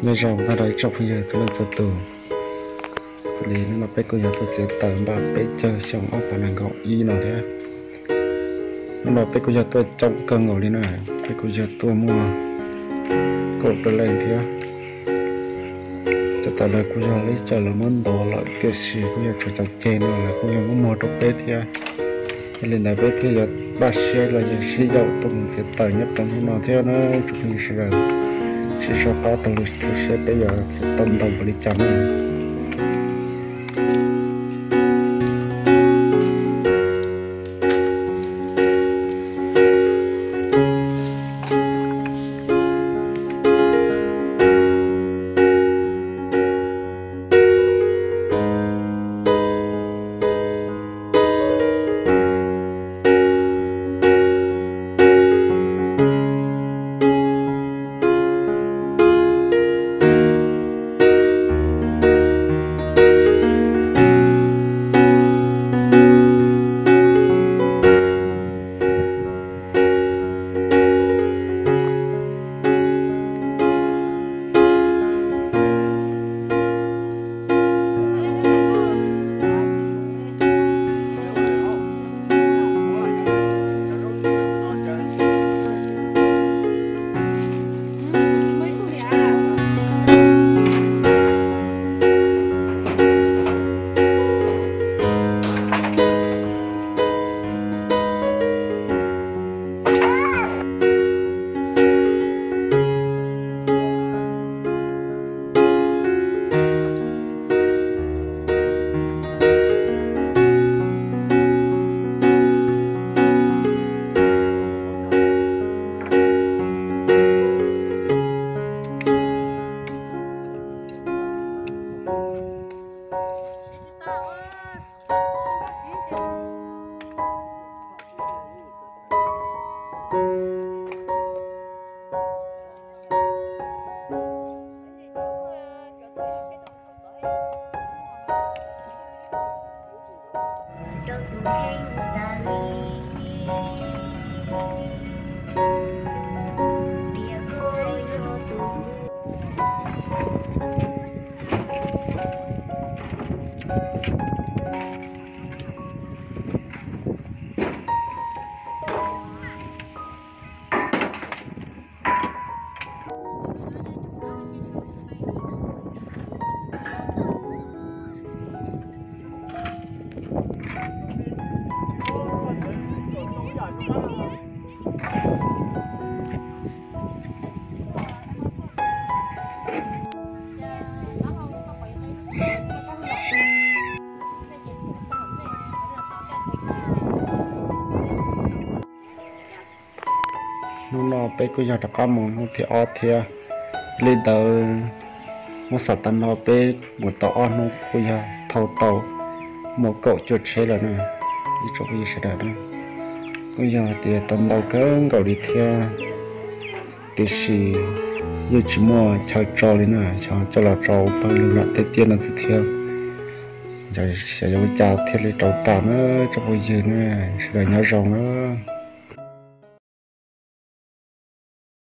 Nyob zoo ntau rau ib tsoom phooj ywg txhua leej txhua tus. Txuas li hnub no peb kuj yog tuaj txiav taws npaj peb caug xyoo ob phav nees nkaum ib no thiab. Hnub no peb kuj yog tuaj coob kawg nkaus li na, peb kuj yog tuaj muaj kaum rau leej thiab. Cov taws lawv kuj yog lawv cov lawv muab ntov lawm tiam sis kuj yog tshuav cov ceg no lawv kuj yog muab muag rau peb thiab. Yog li ntawd peb thiaj yuav npaj siab los yog sib yaum tuaj mus txiav taws nyob rau hnub no thiab na tsoom phooj ywg sawv daws. Sib sau qab taug lw thiab seb peb yuav txiav tau ntau npaum li cas na. Hnub no peb kuj yog rov qab mus hnub thib ob thiab. Li ntawd muab xam tag no peb mus tau ob hnub kuj yog thau tau muaj kaum cuaj tsheb lawm na. Ib tsoom phooj ywg sawv daws na, kuj yog tias tau ntau kawg nkaus li thiab, tiam sis yeej tsis muaj chaw tso li na, xyov coj los tso pawg lug nram tej tiaj no xwb thiab. Xyov yuav ua cas thiaj li rau tas na tsoom phooj ywg na, sawv daws nyob zoo na.